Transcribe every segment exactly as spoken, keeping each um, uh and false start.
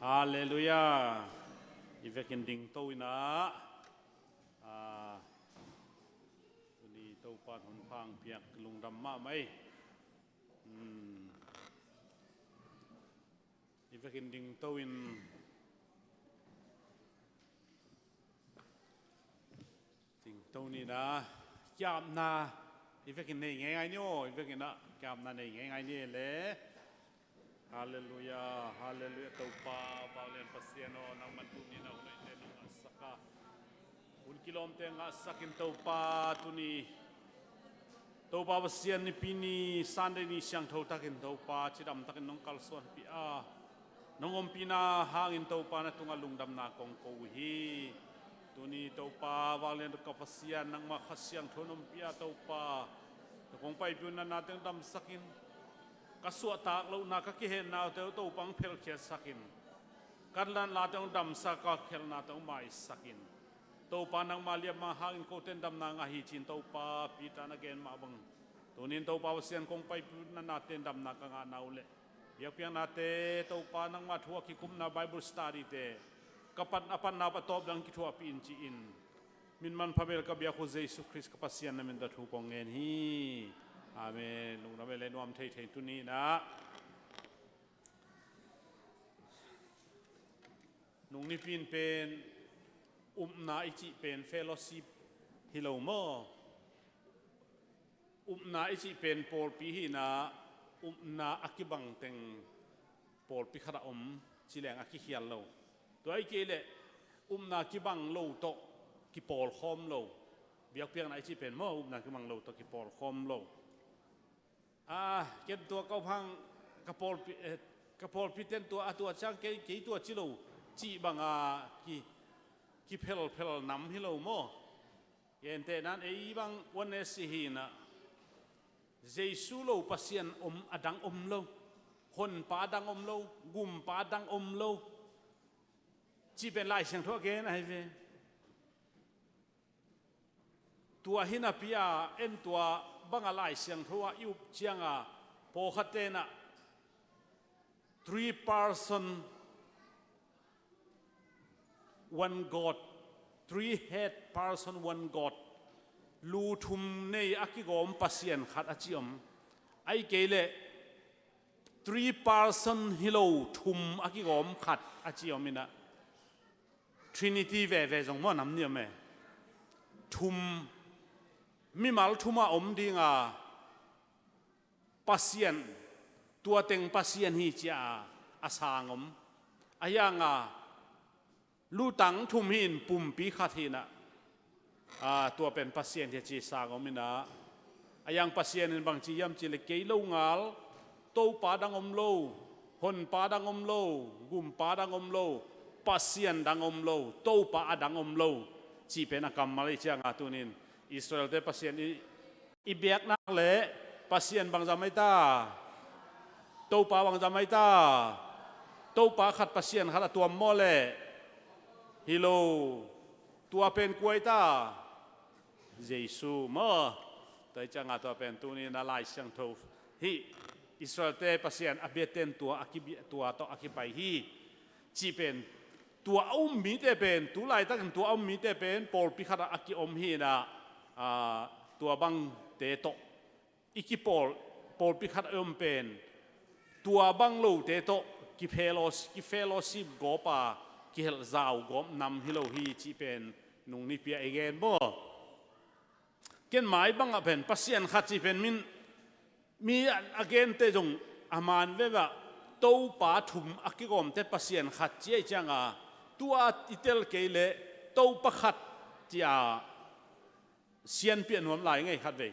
Halleluiah. I vekin dingto inah, a, tuni Topa in hun pha hong piak lungdam mahmah ei. Hmm. I vekin dingto in dingto ni inah, kiapna i vekin nei ngeingai ni aw, i vekin ah kiapna nei ngeingai ni le. Halleluiah, halleluiah. Topa vanglian Pasian aw, nangman tuni na hun hoihte na ngahsak a, hun kilawmte ngahsak in Topa, tuni Topa Pasian, Nipi ni, Sunday ni siangtho takin Topa, cidam takin nong kalsuanpih a, nong ompihna hangin Topa na tungah lungdamna kong ko uh hi. Tuni Topa vanglian ka Pasian, nangmah Kha Siangtho na ompih a Topa, na kong paipih uh natna teng damsak in, ka suahtak lohna, ka kihenna uh teng Topa hong phelkhiatsak in, ka natna teng hong damsak, ka khelhna teng hong maisak in. Topa nangmah liamma hangin kote in damna ngah hi ci-in Topa Peter na gen mah bang, tuni in Topa Pasian kong paipih uh natna teng damna ka ngahna uh leh biakpiaknate, Topa nangmah thu a kikumna Bible study te, ka pan, a panna pa tawp dang kithuahpih in ci-in, min manpha bel ka biak uh Jesu Khrist ka Pasian na min tawh thu kong ngen hi. Amen. Lungdam ei le, nuam theithei tuni inah. Nung Nipi in pen upna i cih pen fellowship hi lo maw? Upna i cih pen pawlpi hi inah, upna a kibang teng pawlpi khat ah om ci leng a kikhial lo. Tua ahih kei leh upna kibang lo tawh kipawlkhawm lo. Biakpiakna i cih pen maw, upna kibang lo tawh kipawlkhawm lo. A, ken tua ka hang, ka pawlpi, eh, ka pawlpi ten tua, a tua ciang kei, kei tua ci lo cih banga ki, kiphelphel nam hi lo maw? Gentehna in ei bang Oneness i hi inah, Jesu lo Pasian om, a dang om lo, Honpa a dang om lo, Gumpa a dang om lo cih pen Lai Siangtho a gen ahi ve. Tua hi napi a, en tua banga Lai Siangtho ah i up cianga, pawlkhatte inah three person, one God, three head person, one God, lu thum nei a kigawm Pasian khat a ci om. Ahih kei leh three person hi lo, thum a kigawm khat a ci om inah, Trinity veve zong maw, nam nih om e. Thum, mimal thum a om dinga Pasian, tua teng Pasian hi ci-a a sang om. A hianga lutang thum hi-in pumpi khat hi inah, a, tua pen Pasian hi a ci sang om inah. A hiang Pasian in bangci hiam cih leh kei lo ngal, Topa dang om lo, Honpa dang om lo, Gumpa dang om lo, Pasian dang om lo, Topa a dang om lo cih pen a kammal i cianga tuni in Israelte Pasian i, i biak nak leh Pasian bangzah mai ta? Topa bangzah mai ta? Topa khat, Pasian khat a tuam maw leh? Hi lo. Tua pen kua hi ta? Jesu maw? Tua hi cianga tua pen tuni inah Lai Siangtho hih Israelte Pasian a biate in tua a kibia, tua tawh a kipai hi cih pen, tua a um mite pen, tu laitakin tua a um mite pen pawlpi khat ah a kiom hi inah, a, tua bangte tawh i kipawl, pawlpi khat a om pen tua bang lote tawh kifellowship, kifellowship gawp a, kihelh zau gawp nam hi lo hi cih pen nung Nipi ah i gen maw? Ken mai bangah pen Pasian khat cih pen min, mi a, a gente zong a man veve ah, Topa thum a kigawmte Pasian khat ci ahih cianga, tua i tel kei leh Topa khat ci-a sianpi a nuam lai ngei khat vei.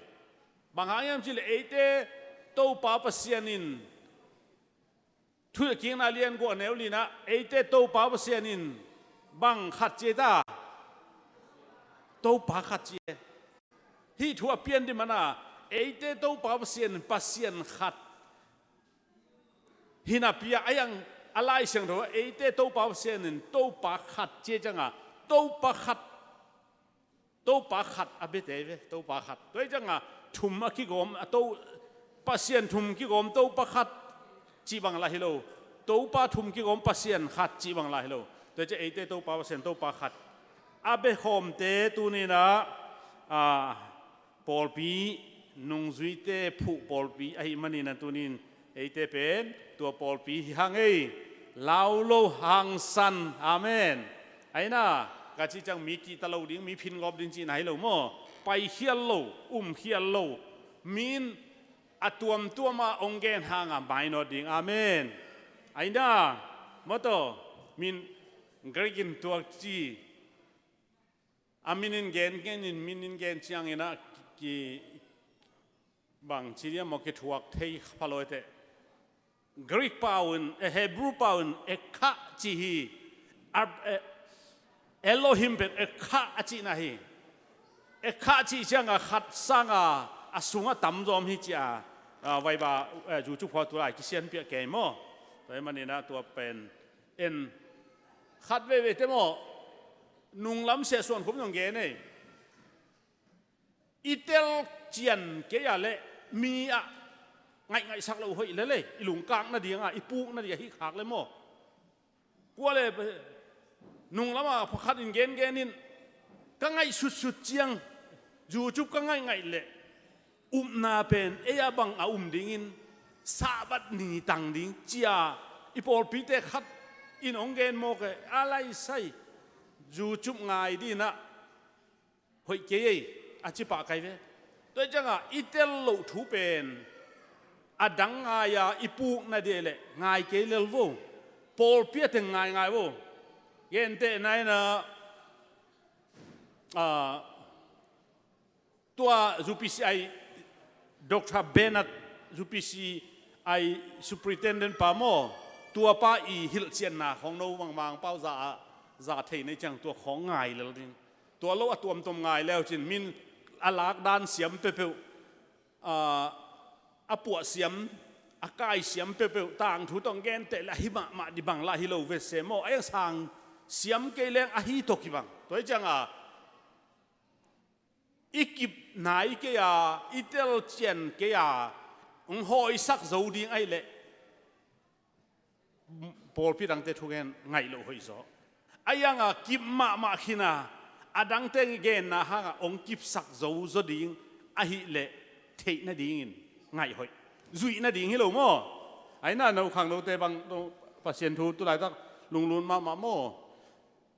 Bang hang hiam cih leh eite Topa Pasian in, Thuhilhkikna lian guk a neu li-na, eite Topa Pasian in bang khat ci ei ta? Topa khat ci ei. Hih thu a pian ding manin eite Topa Pasian in Pasian khat hi napi-a, a hiang a Lai Siangtho ah eite Topa Pasian in Topa khat ci ei cianga, Topa khat, Topa khat a biate hi ve, Topa khat. Tua hi cianga thum a kigawm, a To, Pasian thum kigawm Topa khat cih bang lah hi lo. Topa thum kigawm Pasian khat cih bang lai hi lo. Tua ciang eite Topa Pasian Topa khat a biakhawmte tuni-in ah, a, pawlpi, nungzuite phuh pawlpi ahih manin ah tuni-in eite pen tua pawlpi hi hang ei, lau lo hangsan. Amen. Ahi na, ka cih ciang mi kihta lo ding, mi phingawp ding cihna hi lo maw. Paikhial lo, umkhial lo. Min a tuamtuam a hong gen hang a mainawt ding. Amen. Ahi na, maw, tua min Greek in tua ci a, min in gen, gen in, min in gen ciangin ah ki, bang ci diam maw, kithuak thei pha lo hi teh. Greek pau in, eh, Hebrew pau in ekha cih hi. Ab-, eh, Elohim pen ekha a cihna hi. Ekha cih ciang a khat sang a, a sung a tamzaw om hi ci a, a, Viber, eh, YouTube khua tu lai kisianpiak kei maw. Tua ahih manin ah tua pen en khat veivei te maw. Nunglam Sia Suan Khum zong gen ei. I tel cian kei a leh mi ah ngaihngaihsak loh hoih lel ei, i lungkak nading a, i puk nading a hih khak leh maw. Kua leh nunglam a pakhat in gengen in, ka ngaihsutsut ciang, YouTube ka ngaihngaih leh upna pen ei a bang a um dingin Sabbath ni tang ding ci a, i pawlpite khat in hong gen mawk e, a lai sai. YouTube ngai ding in ah hoih kei ei, a ci pah kai ve. Tua ciang a i tel loh thu pen a dang ngai a i puk nading leh ngai kei lel vo. Pawlpi a teng ngaingai vo. Gentehna in ah, a, tua U P C I, Doctor Bennard, U P C I Superintendent pa maw, tua pa i hilhcianna khawng no bangmang pau za a, za thei na hih ciang tua khawng ngai lel ding. Tua lo a tuamtuam ngai leu cin min a lak dan siam peuhpeuh, a, a puah siam, a kai siam peuhpeuh, tangthu tawh genteh leh ahi mahmah ding bang lah hi lo ve se maw. A iang sang siam kei leng ahi tawh kibang. Tua hi ciang a i kip nai kei a, i tel cian kei a, hong hawisak zo ding ahih leh pawlpi dangte thugen ngaih loh hoih zaw. A iang a kip mahmah khin a, a dangte genna hang a hong kipsak zo zaw ding ahih leh theih nadingin ngaih hoih. Zuih nading hi lo maw. Ahi na, no khangnote bang, no, Pasian thu tu laitak lunglut mahmah maw.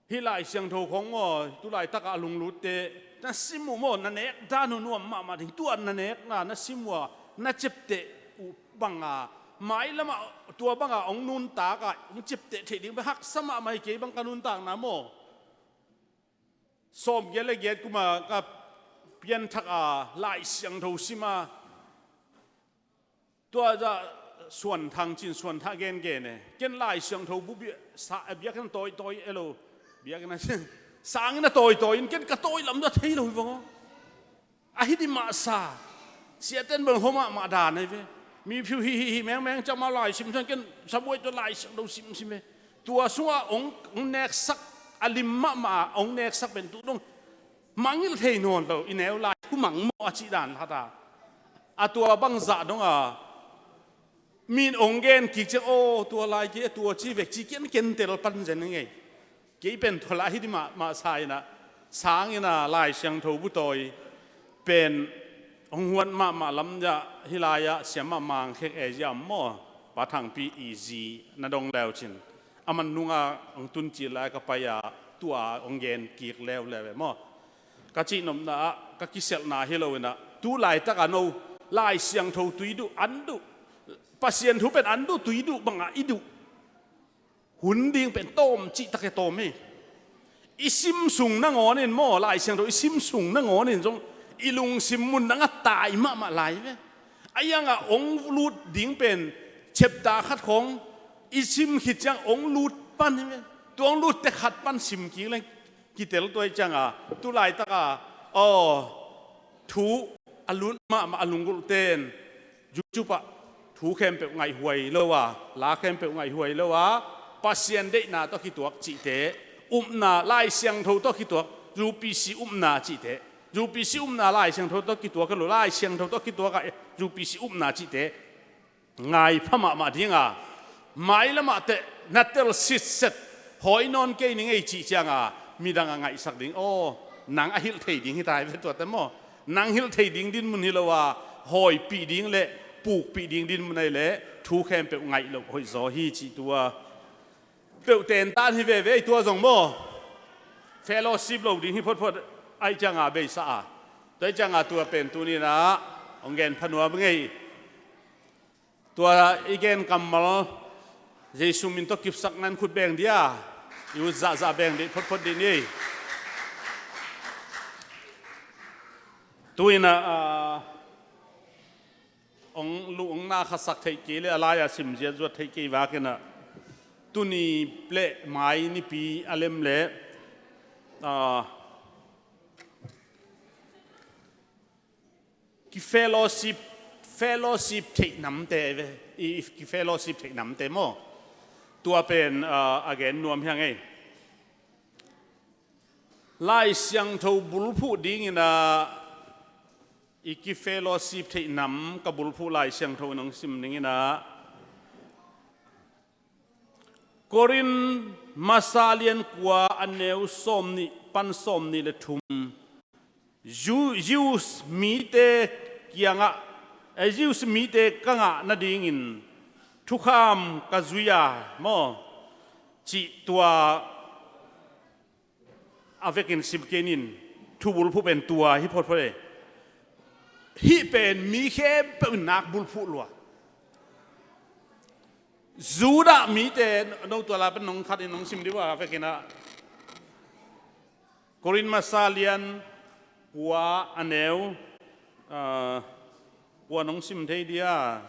Hih Lai Siangtho khawng maw, tu laitak a lunglutte na sim uh maw, na nek dan uh nuam mahmah ding. Tua na nekna na sim uh a, na ciapteh uh bang a, mailam ah tua bang a hong nuntak a hong ciapteh theih ding bang haksa mahmah hi. Kei bang ka nuntakna maw, sawmgiat leh giat kum a ka pianthak a Lai Siangtho sim a, tua zah Suan Thang cin, Suan Thang gengen e. Ken Lai Siangtho bu bia, sa, biakinn tawitawi e lo. Biakinn a sanginn a tawitawi in ken ka tawi lam zah thei lo hi vang aw. Ahi ding mah sa. Siate'n bang hua mahmah dan ahi ve. Mi phiu hi hi hi mengmeng ciang mah lai sim san ken sabuai tua Lai Siangtho simsim e. Tua sungah hong, hong neksak a lim mahmah a hong neksak pen tu dong mangngilh thei nawn lo, i neu lai khu mang maw a cih dan khat a. A tua bangzah dong a, min hong gen kik ciang, aw, tua lai kei, a tua ci vek ci kian kentel pan zen ngei. Kei pen tua lai hi ding mah, mah sa in a, sang in a Lai Siangtho bu tawi pen hong huat mahmah lam zah, hih lai ah siam mahmah khek e ziam maw, Pa Thangpi i zi na dong leu cin. A man nung a hong tun cil lai ka pai a, tua hong gen kik leuleu e maw. Ka cihnopna ah, ka kiselhna hi lo in a, tu laitak a no, Lai Siangtho tui duh, an duh, Pasian thu pen an duh, tui duh bang a i duh hun ding pen tawm cihtak e, tawm hi. I sim sung nangawn in maw, Lai Siangtho i sim sung nangawn in zong i lungsim mun dang a tai mahmah lai ve. A iang a hong lut ding pen chapter khat khawng i sim khit ciang hong lut pan hi ve. Tua hong lutte khat pan sim kik leng kitel tua hi ciang a, tu laitak a, aw, thu a lut mahmah a lunggulhte in YouTube ah thu khempeuh ngaihhuai lo a, la khempeuh ngaihhuai lo a, Pasian deihna tawh kituak cihte, upna, Lai Siangtho tawh kituak, U P C upna cihte, U P C upna Lai Siangtho tawh kituak hi lo, Lai Siangtho tawh kituak a U P C upna cihte ngai pha mahmah ding a, Mailamah teh na tel sitset, hawi nawn kei ning ei cih cianga midang a ngaihsak ding. Aw, nang a hilh thei ding hi ta hi ve tuate maw. Nang hilh thei ding dinmun hi lo a, hawipih ding le pukpih ding dinmun ahi le thu khempeuh ngaih loh hoih zaw hi cih tua peuh tentan hi veve ei tua zong maw. Fellowship lo ding hi photphot aih cianga beisa a. Tua aih cianga tua pen tuninah hong gen phanuam ngei. Tua i gen kammal Jesu min tawh kipsak nan khut beng dia, i ut zahzah beng dih photphot dih ni. Tuinah ah, ong luh ong na khasak theih kei le a lai-a simziat zuat theih kei vakinah tuni le mai nipi a lem le ah, ki fellowship, fellowship theih namte ve. I, i ki fellowship theih namte maw. Tua pen ah, a gen nuam hiang ei. Lai Siangtho bulphuh dinginah i ki fellowship theih nam ka bulphuh Lai Siangtho in hong sim dinginah Korin masa lian kua a neu sawmnih pan sawmnih le thum. Ju-, Jews mite kiangah, eh, Jews mite ka ngah nadingin thukham ka zui a maw cih tua a vekin sim kei nin. Thu bulphuh pen tua hi photphot e. Hih pen mi khempeuh in nak bulphuh lua. Judah mite no tua lai pan nong khat in nong sim dih uh a vekinah Korin masa lian kua a neu ah, kua nong sim thei dia.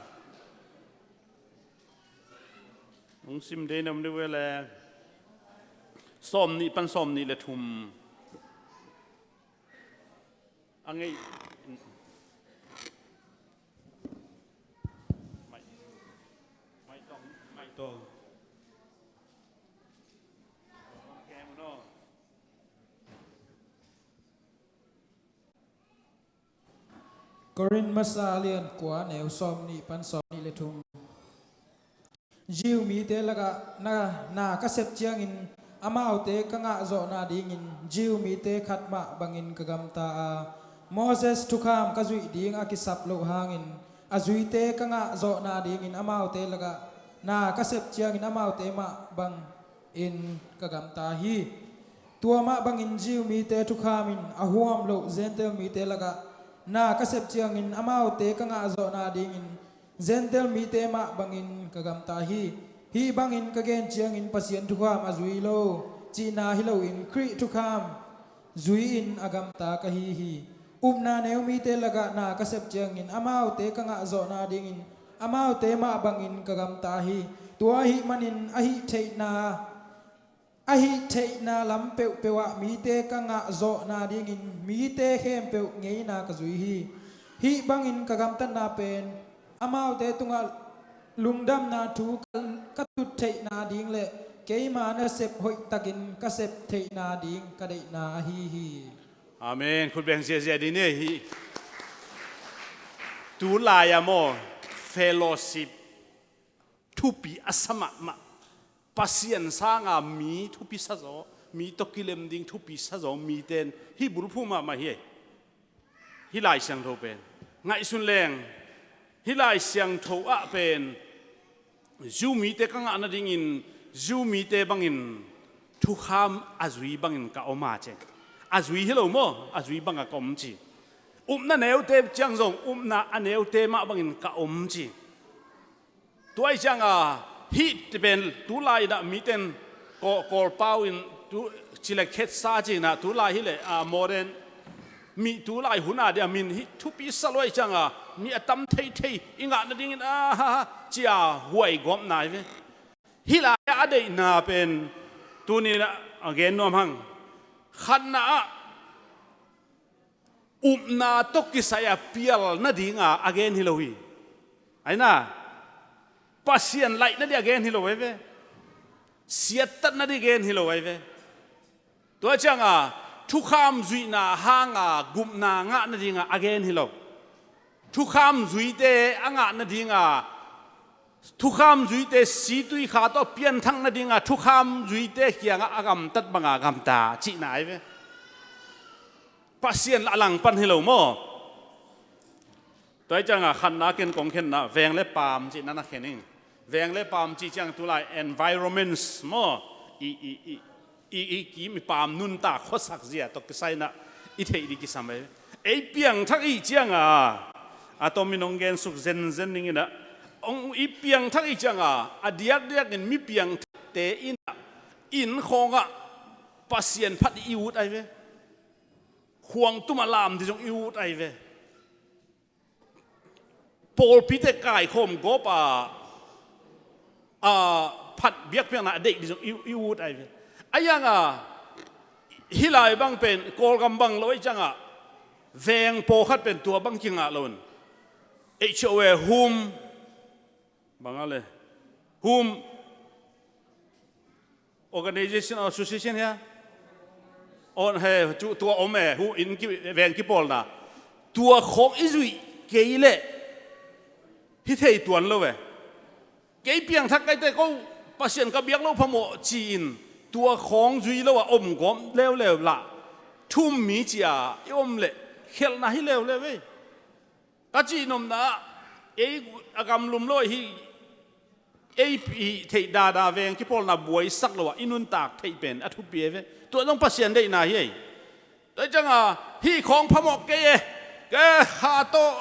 Nong sim thei nam dih uh le sawmnih pan sawmnih le thum. A ngei. Mai, mai tong, mai tong. Korin masa lian kua neu sawmnih pan sawmnih le thum. Jew mite lakah na, na ka sep ciangin amaute ka ngah zawhna dingin Jew mite khat mah bangin ka gamta a, Moses thukham ka zuih ding a kisap loh hangin a zuite ka ngah zawhna dingin amaute lakah na ka sep ciangin amaute mah bangin ka gamta hi. Tua mah bangin Jew mite thukham in a huam loh Gentile mite lakah na ka sep ciangin amaute ka ngah zawhna dingin Gentile mite mah bangin ka gamta hi. Hih bangin ka gen ciangin Pasian thukham a zui lo cihna hi loin Khrih thukham zui-in a gamta ka hi hi. Upna neu mite lakah na ka sep ciangin amaute ka ngah zawhna dingin amaute mah bangin ka gamta hi. Tua ahih manin a hih theihna a hih theihna lam peuhpeuh ah mite ka ngah zawhna dingin mite khempeuh ngeina ka zui hi. Hih bangin ka gamtatna pen amaute tungah lungdamna thu ka, ka tut theihna ding le keima nasep hoihtakin ka sep theihna ding ka deihna ahi hi. Amen. Khut beng ziahziah dih ni hi. Tu lai-a maw fellowship thupi a sa mahmah. Pasian sanga mi thupi sa zaw, mi tawh kilem ding thupi sa zaw miten hih bulphuh mahmah hi. Hih Lai Siangtho pen ngaihsun leng hih Lai Siangtho ah pen Jew mite ka ngah nadingin Jew mite bangin thukham a zui bangin ka om a ci. A zui hi lo maw, a zui bangah ka om ci. Upna neute ciang zong upna a neute mah bangin ka om ci. Tua aih cianga hih pen tulai inah miten Kawl, Kawlpau in tu, cilek khetsa cinah tulai hileh a modern mi tulai huna dia min hih thupi sa luai cianga mi a tam theithei i ngah nadingin a ha ha cia huai gawpna hi ve. Hih lai a deihna pen tuninah a gen nuam hang. Khatna ah upna tawh kisai a pial nadinga a gen hi lo hi. Aina Pasian laih nading a gen hi lo ai ve. Siattat nading gen hi lo ai ve. Tua cianga thukham zuihna hanga gupna ngah nadinga a gen hi lo. Thukham zuite a ngah nadinga Thukham zuite situikha tawh pianthak nadinga thukham zuite kiangah a gamtat banga gamta cihna ahi ve. Pasian lah a langpan hi lo maw? Tua hi cianga khatna ken kong khenna veng le paam cihna na khen ing. Veng le paam cih ciang tulai environments maw? I, i, i, i, i kim i paam nuntak khuasak zia tawh kisai inah i theih dih kisam ei. Ei piangthak i cianga a tomin hong gensuk zenzen ding inah, hong i piangthak i cianga a diakdiakin mi piangthakte inah inn khawngah Pasian phat i ut ai ve. Khuangtumah lam dih zong i ut ai ve. Pawlpite kaikhawm gawp a, a phat biakpiakna a deih dih zong i, i ut ai ve. A ianga hih lai bang pen Kawlgam bang lo ei cianga veng pawlkhat pen tua bang kingah lo in, H O A hum bang a le hum organization or association hia? On he cu tua om e, hu in ki, veng kipawlna. Tua khawng i zuih kei leh hi thei tuan lo e. Kei piangthak kaite ko Pasian ka biak lo phamawh ci-in tua khawng zui lo a om gawm leuleu lah thum mi cia i om leh khelhna hi leuleu ei. Ka cihnopna ah ei a gamlum lo hi. Ei i theih dada veng kipawlna buaisak lo ah i nuntak theih pen a thupi e ve. Tua zong Pasian deihna hi ei. Tua cianga hih khawng phamawh kei e. Ke kha tawh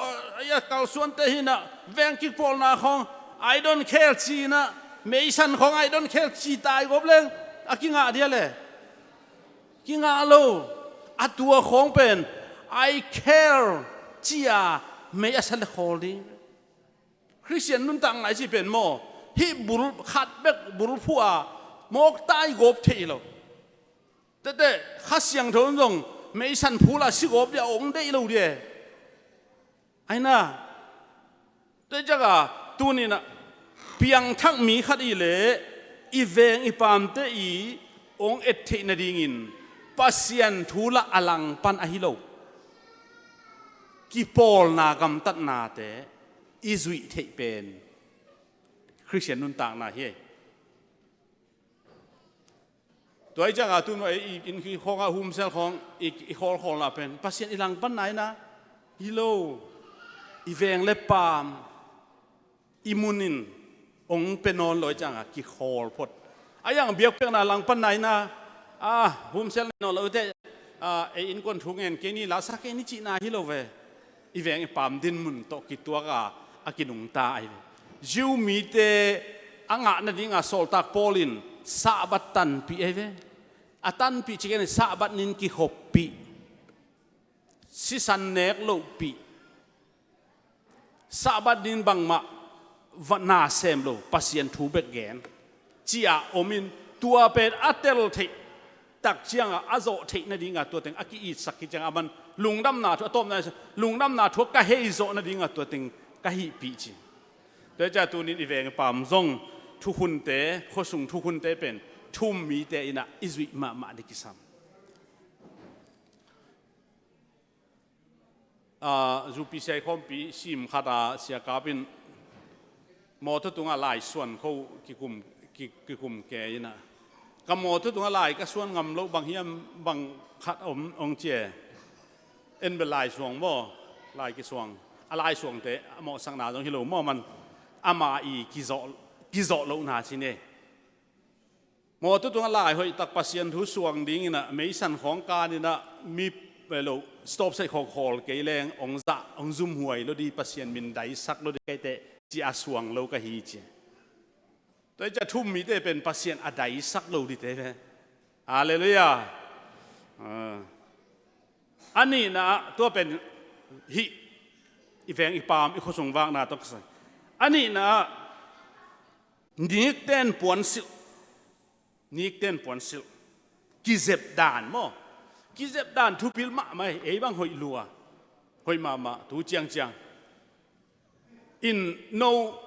a kalsuante hinah veng kipawlna khawng I don't care cinah meisan khawng I don't care ci tai gawp leng a kingah dia le. Kingah lo. A tua khawng pen I care cia mei a sa le khawl ding. Khristian nuntak ngai ci pen maw? Hih bul khat bek bul phuh a mawk tai gawp thei lo. Tete Kha Siangtho zong meisan phula si gawp dia ong deih lo dia. Aina. Tua cianga tuninah piangthak mi khat i leh i veng i paamte i ong et theih nadingin Pasian thu lah a langpan ahi lo kipawlna gamtatnate i zuih theih pen Khristian nuntakna hi. Tua i cianga tun i, i, i khawngah humsel khawng i, i khawlkhawlna pen Pasian i langpanna ina hi lo. I veng le paam i munin ong pe nawn lo i cianga kikhawl phot. A iang biakpiakna langpanna ina a humsel nawn lo te a ei innkuan thu ngen kei ni lasa kei ni cihna hi lo ve. I veng i paam dinmun tawh kituaka a kinungta ahi ve. Jew mite a ngah nadinga sawltak Paul in Sabbath tanpih ahi ve. A tanpih ciken Sabbath nin kikhoppih, sisan nek lohpih, Sabbath nin bangmah va na sem lo, Pasian thu bek gen cia omin tua pen a tel theih tak cianga a zawh theih nadinga tua teng a ki-itsak hi cianga aman lungdamna thu a tawpna lungdamna thu a ka hei zawh nadinga tua teng ka hihpih ci. Tua cia tunin i veng i paam zong thukhunte khuasung thukhunte pen thum mite inah i zuih mahmah dih kisam. Aa, U P C I khawmpi sim khata siakap in mawtaw tungah lai suan kho kikum, ki, kikum ke inah ka mawtaw tungah lai ka suan ngam loh bang hiam bang khat om ong cie. En bel lai suang maw? Lai kisuang a lai suangte a mawhsakna zong hi lo maw man ama i kizawh, kizawh lohna ci ne. Mawtaw tungah lai hoihtak Pasian thu suang dinginah meisan khawng kaninah mi lo stop sai khawng khawl kei leng ong zah ong zumhuai lo di Pasian min daisak lo di kaite ci a suang lo ka hi ci. Tua i cia thum mite pen Pasian a daisak lo dite ve. Halleluiah. A nihna ah tua pen hih i veng i paam i khuasung vakna tawh kisai. A nihna ah nikten puansilh. Nikten puansilh. Kizep dan maw? Kizep dan thupil mahmah ei bang hoih lua. Hoih mahmah tu ciangciang. In no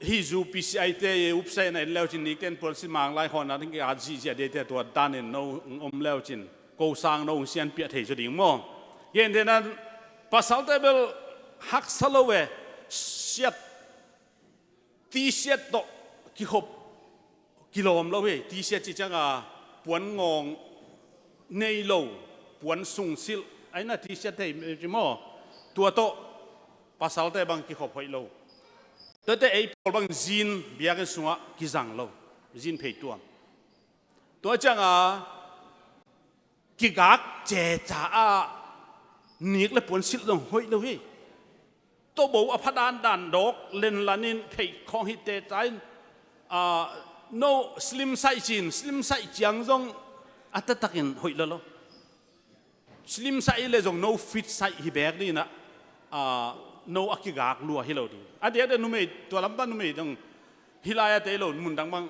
hi zu P C I te upsaina in leucin nikten puansilh manglai khawna ding ki at zihziah dete tua danin no om leucin ko sang no sianpiah thei zaw ding maw? Gentehnan pasalte bel haksa lo e siat T-shirt tawh kikhop kilawm lo hi. T-shirt ci cianga puan ngawng nei lo, puan sungsilh, aina T-shirt thei ci maw? Tua tawh pasalte bang kikhop hoih lo. Tuate ei pawl bang jean biakinn sungah kizang lo, jean phei tuam. Tua cianga kigak ceca ah nik le puan silh zong hoih lo hi. Tawbo a pha dandan dawk lenlanin theih khawng hi teta in, ah, no slim size cin, slim size ciang zong a taktakin hoih lo lo. Slim size le zong no fit size hi bek dinah, ah, no a kigak lua hi lo ding. A diakdiak numei, tua lampa numei dong hi lai a tei lo, mundang bang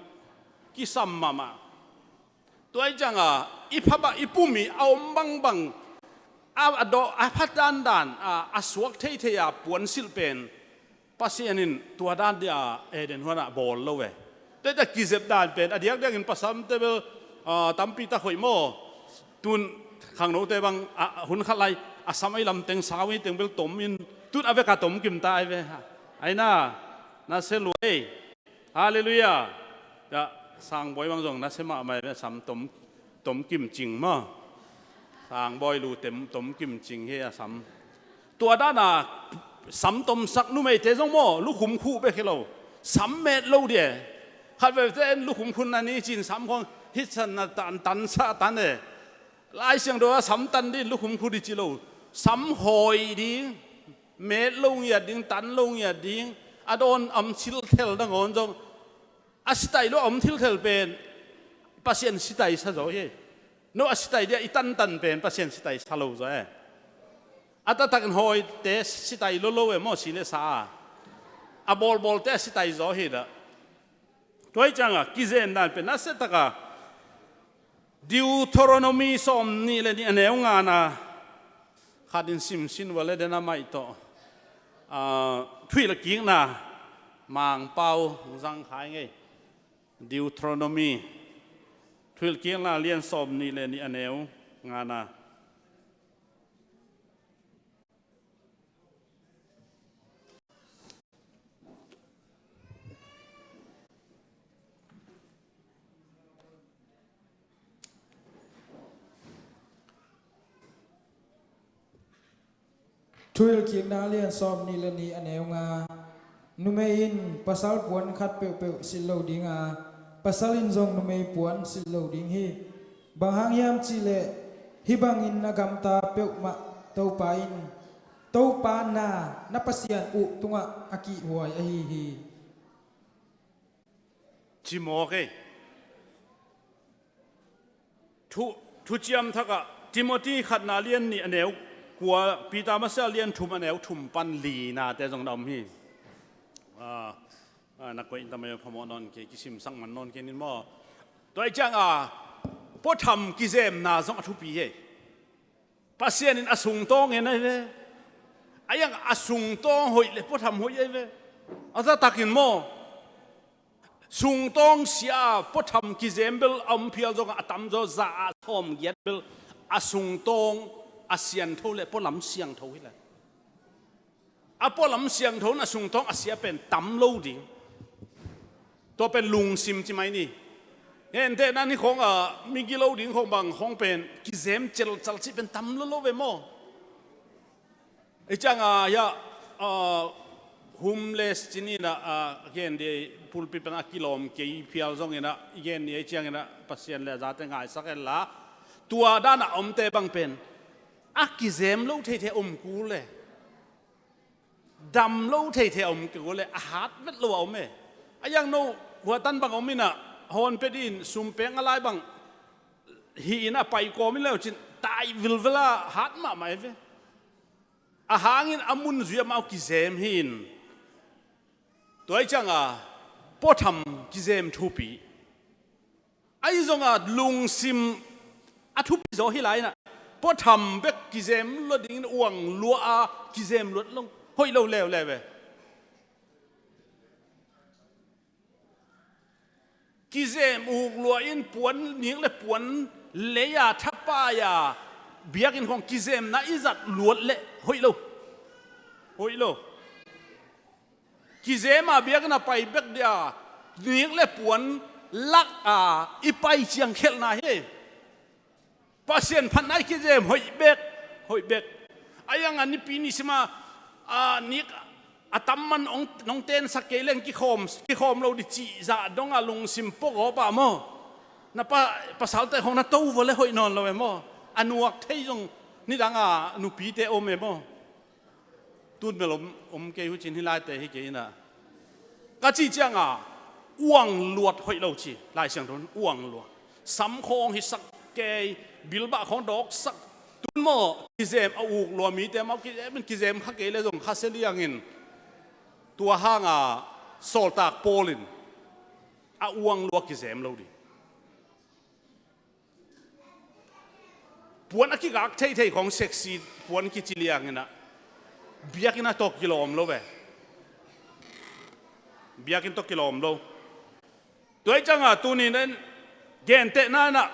kisam mahmah. Tua hi cianga i pha bang, i pum i a om bangbang, a, a dawh a pha dandan a, a suak theithei a puan silh pen Pasian in tua dan dia Eden huanah bawl lo ve. Teta kizep dan pen a diakdiakin pasamte bel, ah, tampi tak hoih maw? Tun khangnote bang, ah, hun khat lai a sam ei lamteng sau ei teng bel tom in tun a veka tom kim ta ai ve. Aina na se luai. Halleluiah. Tua Sangbawi bang zong na se mahmah ve, sam tom, tom kim cing maw? Sangbawi lu tem, tom kim cing hi a sam. Tua dana sam tomsak numeite zong maw, lukhum khuh bek hi lo. Sam met lo dia. Khat vevete en lukhum khun na ni cin sam khong hitsan na tan, tansa tan e. Lai Siangtho a sam tan din lukhum khuh di ci lo. Sam hawi ding, met lo ngiat ding, tan lo ngiat ding, a dawn a om thilthel nangawn zong a sitai lo a om thilthel pen Pasian sitai sa zaw hi. No a sitai dia i tantan pen Pasian sitai sa lo zaw e. A taktakin hawite sitai lo lo e maw, si le sa a. A bawlbawlte a sitai zaw hi dah. Tua hi cianga kizem dan pen nasia taka Deuteronomy sawm nih le nih a neu ngana khatin simsin vale dena maih tawh, ah, thuhilhkikna Mangpau zangkhai ngei. Deuteronomy thuhilhkikna lian sawm nih le nih a neu ngana. Thuhilhkikna lian sawm nih le nih a neu nga. Numei in pasal puan khat peuhpeuh silh lo dinga, pasal in zong numei puan silh lo ding hi. Bang hang hiam cihleh hih bangin na gamta peuhmah Topa in, Topa na, na Pasian uh tungah a kihhuai ahi hi. Cimawk ei. Thu, thuciam thakah Timothy khatna lian nih a neu kua, Peter masa lian thum a neu thum pan linate zong na om hi. Ah, ah, na koih in tamai phamawh nawn kei, kisimsak man nawn kei nin maw? Tua hi cianga puatham kizemna zong a thupi hi. Pasian in a sungtawng en ahi ve. A iang a sungtawng hoih le puatham hoih ahi ve. A taktakin maw? Sungtawng sia a puatham kizem bel a om phial zongah a tamzaw za a sawm giat bel a sungtawng a siangtho le pualam siangtho hi le. A pualam siangtho in a sungtawng a sia pen tam lo ding. Tua pen lungsim ci mai ni. Hentehna ni khawngah mi gilo ding khawng bang khawng pen kizem celcal cih pen tam lo lo ve maw? Hi cianga hiah, ah, homeless ci ni inah, ah, gen di pulpit pan a kilawm kei phial zong inah i gen ni, hi cianginah Pasian le a zate ngaisak en la. Tua dana omte bang pen a kizem lo theithei om kul le, dam lo theithei a om kul le, a hat vet lo a om e. A iang no huatan bang om inah hawn pia din sum peng a lai bang hi inah pai kawm in leucin tai vilvela hat mahmah e ve. A hangin a mun zui amau kizem hi in. Tua hi cianga puatham kizem thupi. Ahi zonga lungsim a thupi zaw hi lai inah puatham bek kizem lua dingin uang lua a kizem luat lo hoih lo leuleu e. Kizem uk lua in puan nik le puan lei a thapai a biakinn khawng kizemna i zat luat le hoih lo. Hoih lo. Kizem a biakinn a pai bek dia, nik le puan lak a i pai ciang khelhna hi. Pasian phatna i kizem hoih bek, hoih bek. A iang a nipi ni sima, a, nik a tam man ong, nong tensak kei leng kikhawm, kikhawm lo di cih zah dong a lungsim pawgawp ah maw. Na pa, pasalte khong na to vua le hoih nawn lo e maw. A nuak thei zong nidang a nupite om e maw. Tun bel om, om kei hucin hi laite hi kei inah. Ka cih cianga uang luat hoih lo ci, Lai Siangtho in uang luat. Sam khawng hisak kei, bilbah khawng dawksak. Tun maw, kizem a uk lua mite maw, kizem in kizem kha kei le zong kha sia liangin. Tua hanga sawltak Paul in a uang lua kizem lo ding. Puan a kigak theithei khong sexy puan kici lianginah biakinn a tawh kilawm lo ve. Biakinn tawh kilawm lo. Tua hi cianga tunin en gentehna inah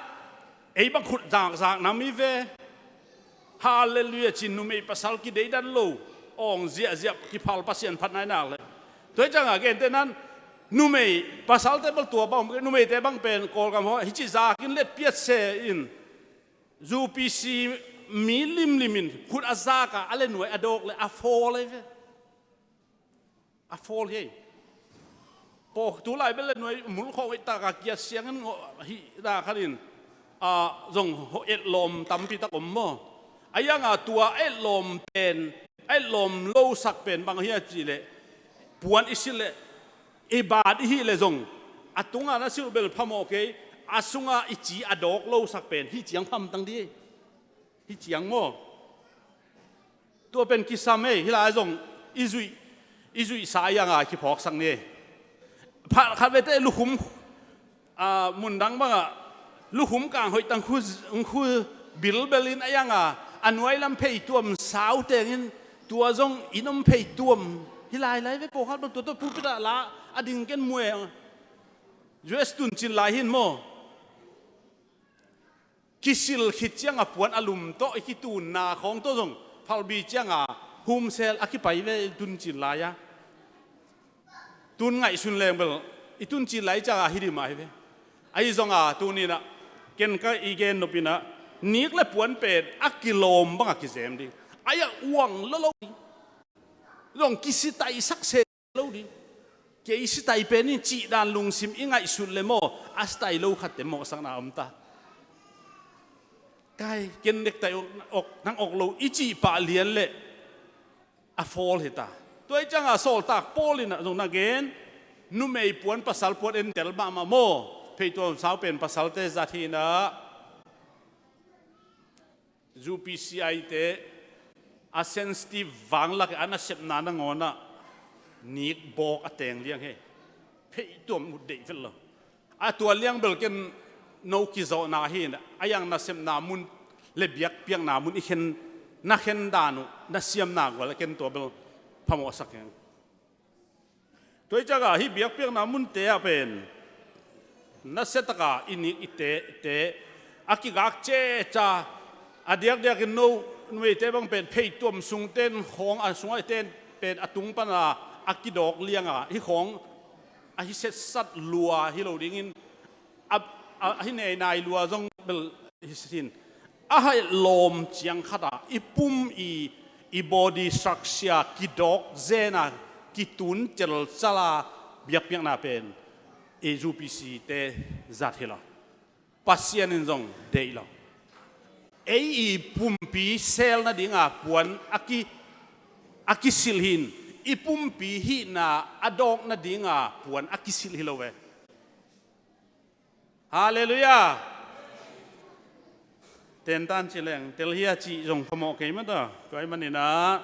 ei bang khut zakzak nam hi ve. Halleluiah ci numei pasal kideidan lo. Awng ziahziah kiphal Pasian phatna i nak le. Tua hi cianga gentehna in numei pasalte bel tua bang, numeite bang pen Kawlgam haw hici zakin let piat se in U P C mi limlimin khut a zaka a le nuai a dawk le a fawl ahi ve. A fawl hi. Paw tu lai bel le nuai mulkhawng hoih taka kiat siangin ngawh hihna khanin a zong etlawm tampi tak om maw. A ianga tua etlawm pen, etlawm losak pen bang hia cihleh puan i silh leh i bat i hih le zong a tunga na silh bel phamawh kei, a sunga i ci a dawk losak pen hih ciang phamtang di. Hih ciang maw. Tua pen kisam ei, hih lai zong i zuih, i zuihsa a ianga kiphawksak ni ei. Phat khat vete lukhum, a, mundang bangah lukhum kang hoihtang khu, khu bilbelin a ianga a nuailam pheituam sau tengin tua zong in om pheituam hi lailai ve pawlkhat bang tua tua pulpit ah la a ding ken muai. U S tuncin lai hin maw. Kisil khit cianga puan a lum tawh i kitunna khawng tawh zong phalbi cianga humsel a kipai ve i tuncin lai-a. Tun ngaihsun leng bel i tuncin lai cianga hi dim ahi ve. Ahi zonga tuninah ken ka i gen nopinah nik le puan pen a kilawm banga kizem ding. Ai-a uang lolo ding. Zong kisitaisak se lo ding. Kei sitai pen in cihdan lungsim i ngaihsut le maw a sitai lo khatte mawhsakna om ta. Kai ken nektai ok, ok nang ok lo i cih pah lian le a fawl hi ta. Tua i cianga sawltak Paul inah zong na gen numei puan pasal puan entel mahmah maw. Pheituam sau pen pasalte zat hinah. U P C I te a sensitive vanglak a nasepna nangawnah nik bawk a teng liang he. Pheituam ut deih vet lo. A tua liang bel ken no kizawhna hi a iang nasepna mun le biakpiakna mun i khen na khen dan uh na siamna gual a ken tua bel phamawhsak heng. Tua i cianga hih biakpiakna munte ah pen nasiataka i nik i te, i te a kigak ceca a diakdiakin no numeite bang pen pheituam sungten khawng a sungah iten pen a tung pana a kidawk lianga hih khawng a hi setsat lua hi lo dingin a, a, a hi neinai lua zong bel hi sin. A haih lawm ciang khata i pum i, i body structure kidawk zena kitun celcala biakpiakna pen i U P C te zat hi lo. Pasian in zong deih lo. Ei i pumpi sel nadinga puan a ki, a kisilh hin i pumpi hihna a dawk nadinga puan a kisilh hi lo ve. Halleluiah. Tentan ci leng telhia cih zong phamawh kei mata tua i maninah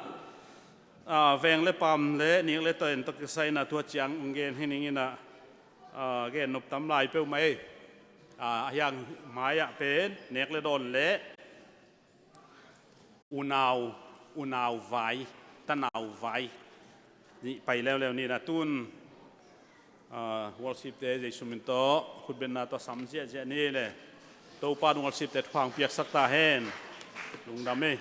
a, veng le pam le nik le toin tawh kisai inah tua ciang ung gen hi ninginah a, gen nop tam lai peuhmah ei. A, a hiang mai-ah pen nek le dawn le unau, unau vai, tanau vai nih pai leuleu ni na tun, a, worship te Jesu min tawh khutbetna tawh sam ziahziah ni le Topa in worship te thuang piaksak ta hen. Lungdam ei.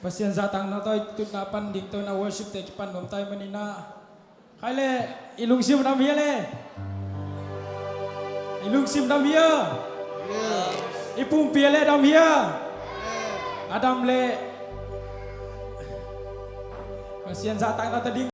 Pasian zahtakna tawh i tutna pan ding tawh na worship te kipan nuam tai maninah. Khai le, i lungsim dam hia le? I lungsim dam hia? I pumpi le dam hia? A dam le. Pasian zahtakna ta ding.